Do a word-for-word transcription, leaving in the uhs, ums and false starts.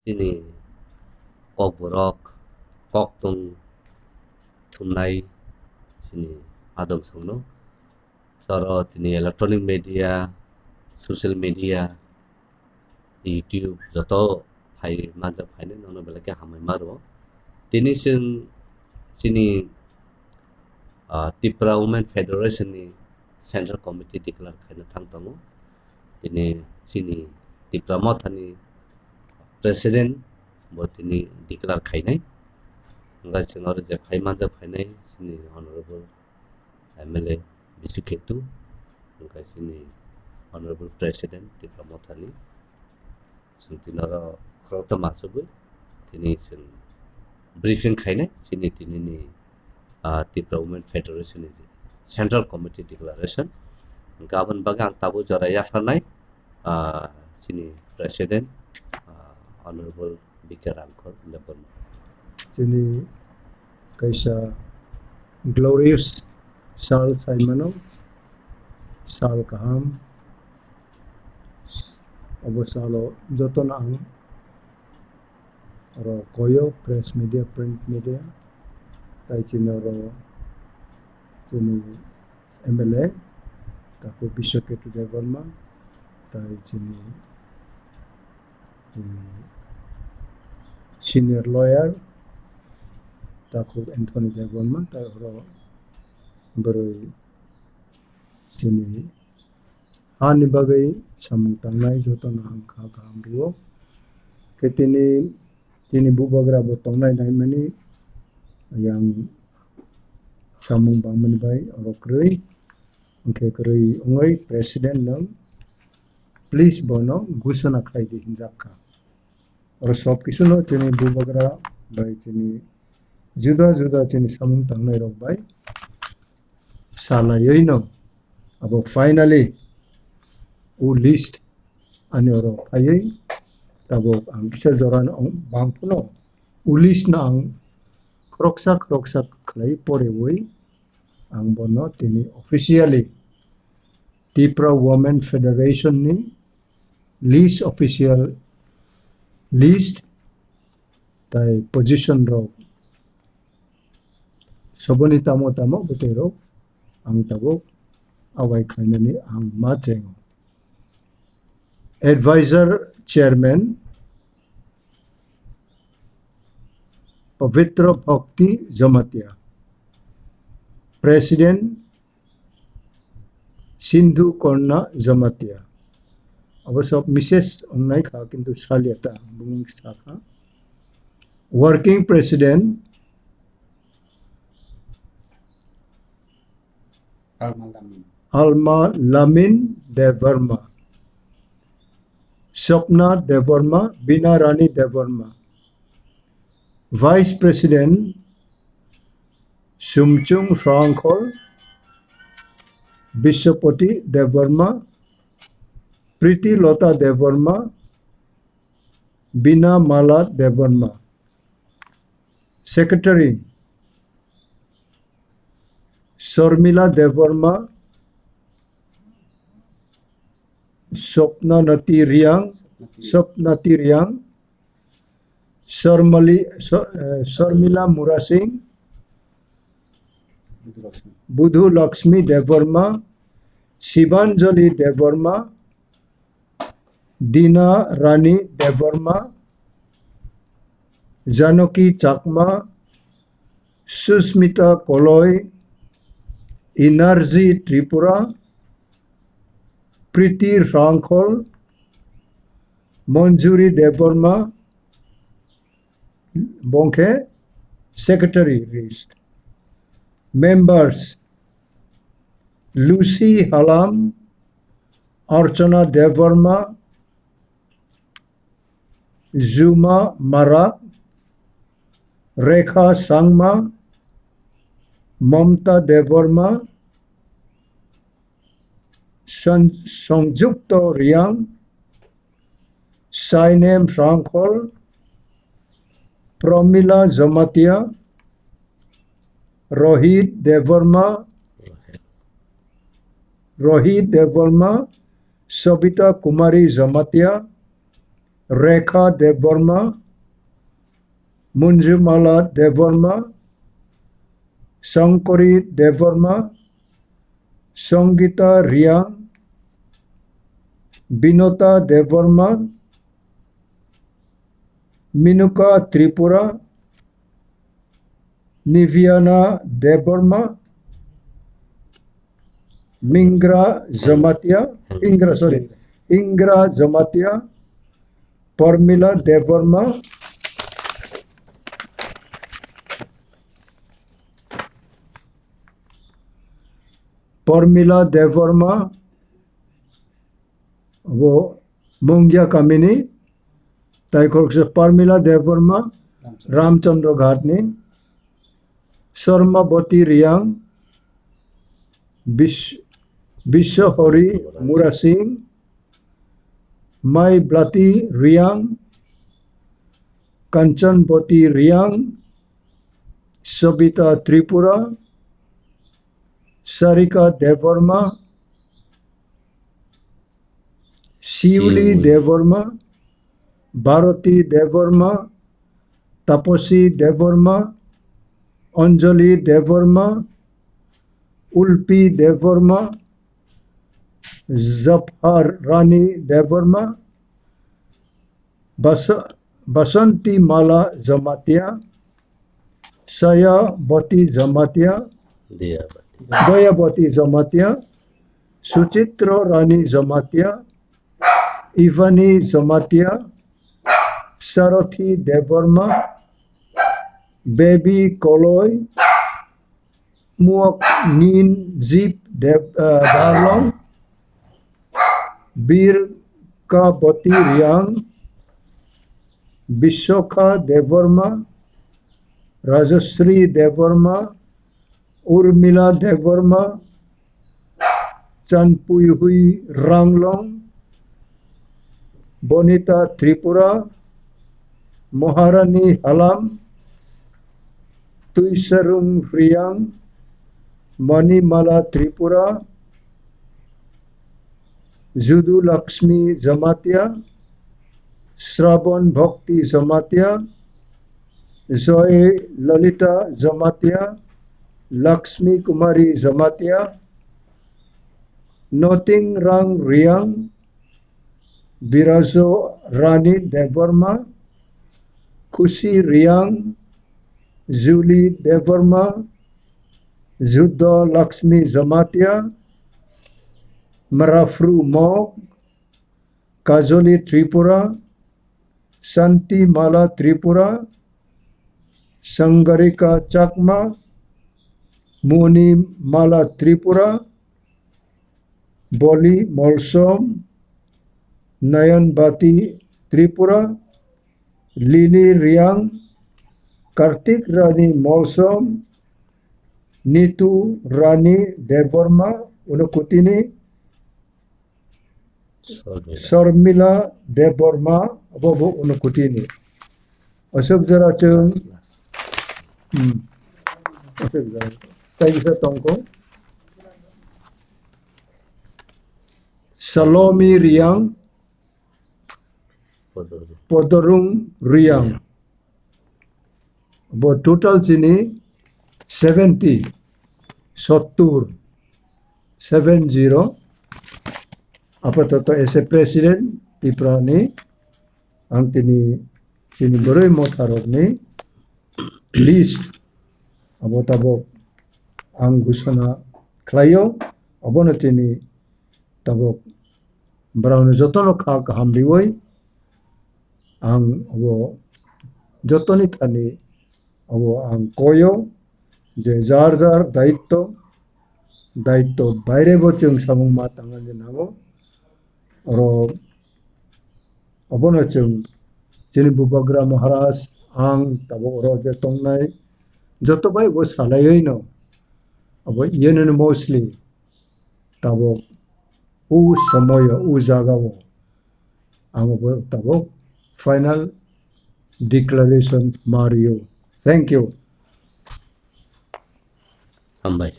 Chini kokborok, koktwng thumnai chini adong songno. Soro tini electronic media, social media, YouTube joto phai manjak phainai nono belai khe hambai ma rwo. Tini chwng chini, ah, Tipra Women Federation ni Central Committee declare khaina thang tongo. Tini chini Tipra Mothani President bo tini declare khainai. Hwnkhai chwng oro je phai manjak phainai chini Honorable M L A Bisu Ketu, hwnkhai chini Honorable President Tipra Mothani. Chwng tini oro khoroktham achugwi tini chwng briefing khainai chini tinini, ah, Tipra Women Federation ni Central Committee declaration. Hwnkhai aboni bagwi ang tabuk jora yapharnai, ah, chini President, ah, Honorable B K Rangkhol Debbarma. Chini kaisa glorious sal saimano, sal kaham. Obo salo jotono ang oro koyo, press media, print media, tai chini oro chini M L A, takhuk Biswa Ketu Debbarma, tai chini, eh, senior lawyer, takhuk Anthony Debbarma, tai oro bwrwi chini hani bagwi samung tangnai jotono ang kha kaham rio. Khe tini, tini bubagra bo tongnai naimani yang samung bangmani bai oro kwrwi. Hwnkhe kwrwi wngwi president no please bono gusana khlai di hinjak kha. Oro sob kisuno chini bubagra bai chini juda juda chini samung tangnai rok bai salaiwi no abo finally o list ani oro phaiwi tabuk ang kisa jora no bang phano o list no ang khoroksa khoroksa khlai porewi ang bono tini officially Tipra Women Federation ni list, official list, tai position rok soboni tamo tamo bwtwi rok ang tabuk abai khlainani ang ma chengo. Advisor Chairman Pavitra Bhakti Jamatia, President Sindhu Korna Jamatia. Abo sob misses wngnai kha, kintu salia ta, bumung sa kha. Working President Alma Lamin. Alma Lamin Debbarma. Swapna Debbarma, Bina Rani Debbarma. Vice President Sumchung Rangkhol, Biswapati Debbarma, Priti Lota Debbarma, Bina Mala Debbarma. Secretary Sharmila Debbarma, Swapnanati Riang, Swapnati Riang, Sharmali-, Sha-, eh, Sharmila Murasing, Budhu Lakshmi Debbarma, Shibanjali Debbarma, Dina Rani Debbarma, Janaki Chakma, Susmita Koloi, Energy Tripura, Priti Rangkhol, Manjuri Debbarma, bongkhe secretary list. Members, Lucy Halam, Archana Debbarma, Juma Marak, Rekha Sangma, Mamta Debbarma, San-, Sanjukto Riang, Sainem Rangkhol, Pramila Jamatia, Rohit Debbarma, Rohit Debbarma, Sabita Kumari Jamatia, Rekha Debbarma, Munjumala Debbarma, Shankari Debbarma, Sangita Riang, Binota Debbarma, Minuka Tripura, Niviana Debbarma, Mingra Jamatia, Ingra, sorry, Ingra Jamatia, Parmila Debbarma, Parmila Debbarma, abo Mungya kamini, tei khoroksa Parmila Debbarma, Ramchandra Ghatni, Sharmabati Riang, Bis-, Biswahari Murasing, Maiblati Riang, Kanchanbati Riang, Sabita Tripura, Sarika Debbarma, Siuli Siuli. Debbarma, Bharati Debbarma, Taposi Debbarma, Anjali Debbarma, Ulpi Debbarma, Zaphar Rani Debbarma, Basa-, Basanti Mala Jamatia, Sayabati Jamatia, Dayabati. Dayabati Jamatia, Suchitra Rani Jamatia, Ivani Jamatia, Sarathi Debbarma, Baby Koloi, Muak Ngin Zip Deb-, eh, Darlong, Bir Kabati Riang, Biswakha Debbarma, Rajasri Debbarma, Urmila Debbarma, Chanpuihui Ranglong, Bonita Tripura, Maharani Halam, Tuisarung Riang, Manimala Tripura, Judu Lakshmi Jamatia, Sravan Bhakti Jamatia, Joy Lalita Jamatia, Lakshmi Kumari Jamatia, Noting Rang Riang, Birajo Rani Debbarma, Khushi Riang, Julie Debbarma, Juddo Lakshmi Jamatia, Marafru Mok, Kajoli Tripura, Santi Mala Tripura, Sangarika Chakma, Muni Mala Tripura, Boli Molsom, Nayanbati Tripura, Lily Riang, Kartik Rani Molsom, Nitu Rani Debbarma, Unukutini, Sormila. Sormila Debbarma, abo bo Unukutini. Aswk jora chwng, hmm. Aswk jora. Tei kisa tongkho. Salomi Riang, Podorung. Podorung Riang. Bo total chini seventy, sottur, seven zero. Apatoto as a president Tipra ni ang tini chini boroi motharok ni list abo tabok ang gusana khlaio, abono tini tabok borokni jotono kha kaham riwi ang abo jotoni thani abo ang koyo je jar jar daitto, daitto baire bo chwng samung ma tangna je nango. Oro obono chwng chini Bubagra Maharaj ang tabok oro je tongnai joto bai bo salaiwi no abo unanimously tabok u somoyo u jagao ang bo tabok final declaration ma rio. Thank you. Hambai.